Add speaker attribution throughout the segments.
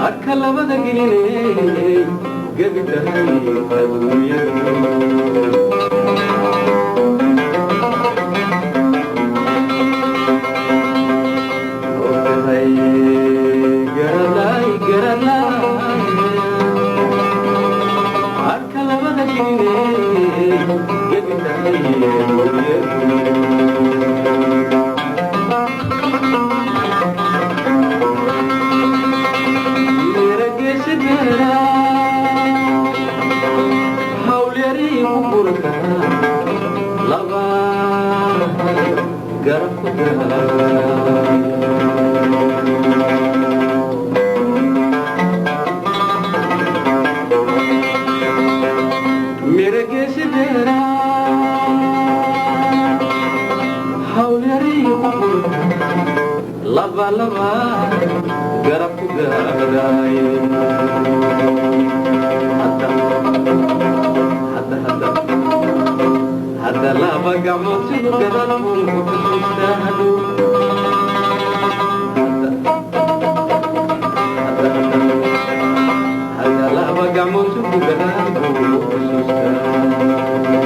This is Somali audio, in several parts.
Speaker 1: Harka labada geliney gebi tahay adduunyadu. Ogtahay garalaay garalaay, harka labada geliney gebi tahay adduunyadu. Hawlyariigu burka laba garab ku. Mirageesideera hawlyariigu burka laba laba garab ku gaadaayo. Hadda laba gacmood sidu gadaal buu ku xusuustaa hadhow. Hadda laba gacmood sidu gadaal buu ku xusuustaa.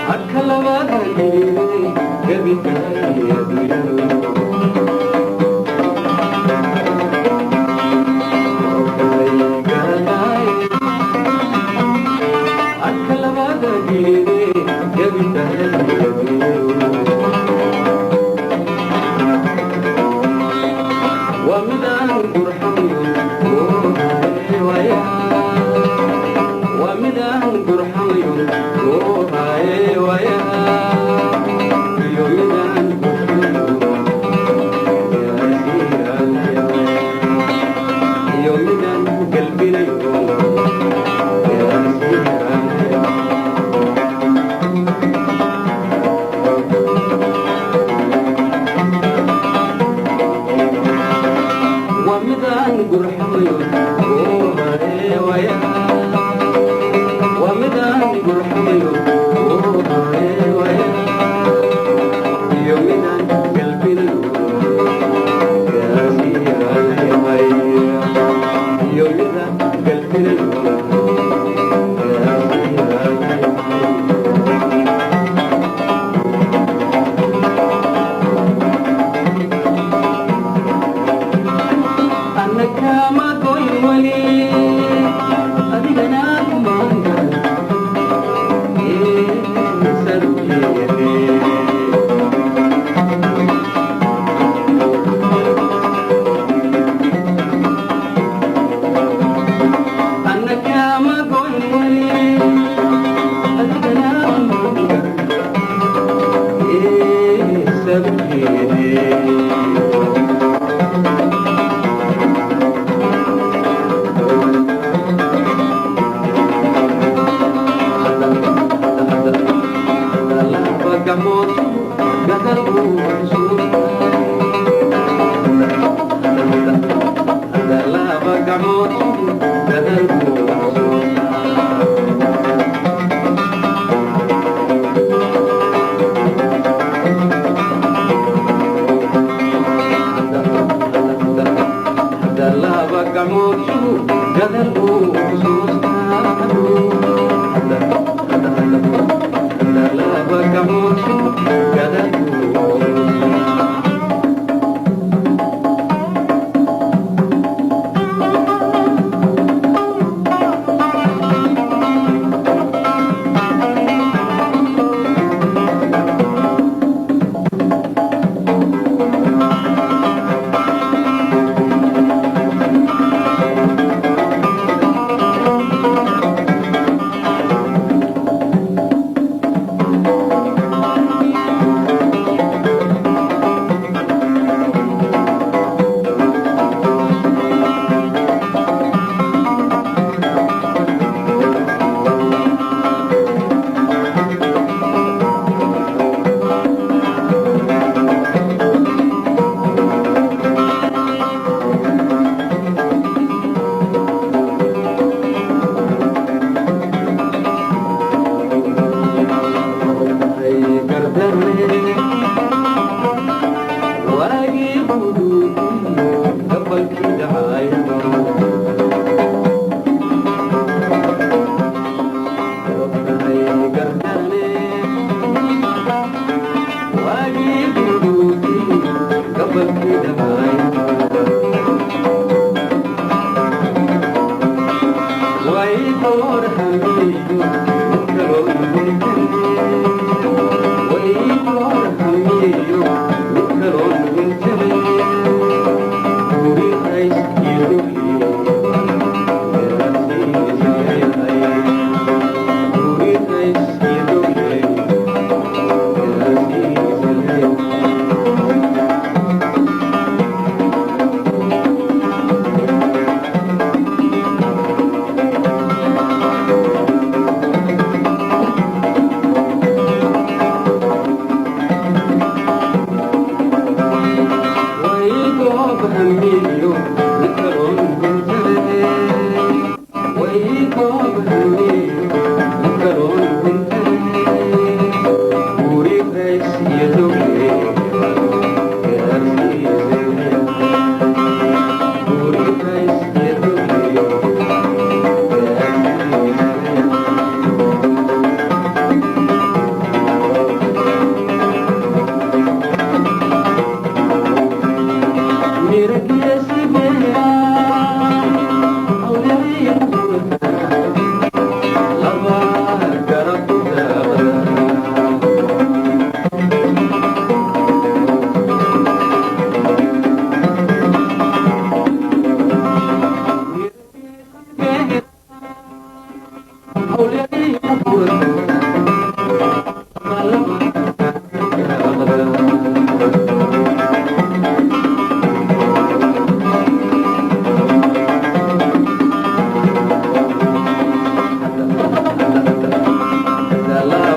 Speaker 1: Harka labada gelinay gebi tahay adduunyadu. Harka labada gelinay gebi tahay adduunyadu. Waa midaan gurxamayo, waa midaan gurxamayo goohaye waya, iyo midaan gurxamayo, iyo midaan galbinayo. Waa midaan gurxamayo goohaye waya, waa midaan gurxamayo goohaye waya, iyo midaan galbinayo, iyo midaan galbinayo. Annakama goyn weli adigana kumaangan. Annakama goyn weli adigana kumaangan. Gacmood gadal buu xusuustaa, laba gacmood gadal buu xusuustaa. Hadda laba gacmood gadal buu xusuustaa.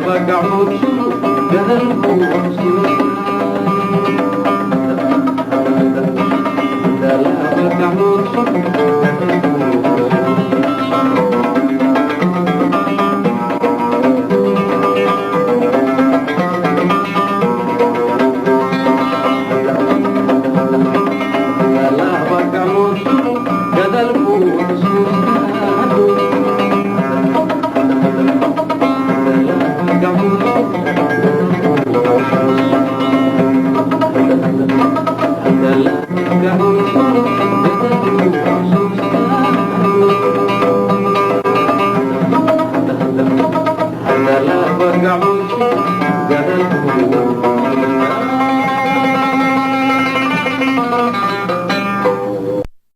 Speaker 1: Laba gacmood sulu gadal buu xusuustaa, laba gacmood sulu gadal buu xusuustaa. Laba gacmood sulu gadal buu xusuustaa, laba gacmood sulu gadal buu xusuustaa, laba gacmood sulu.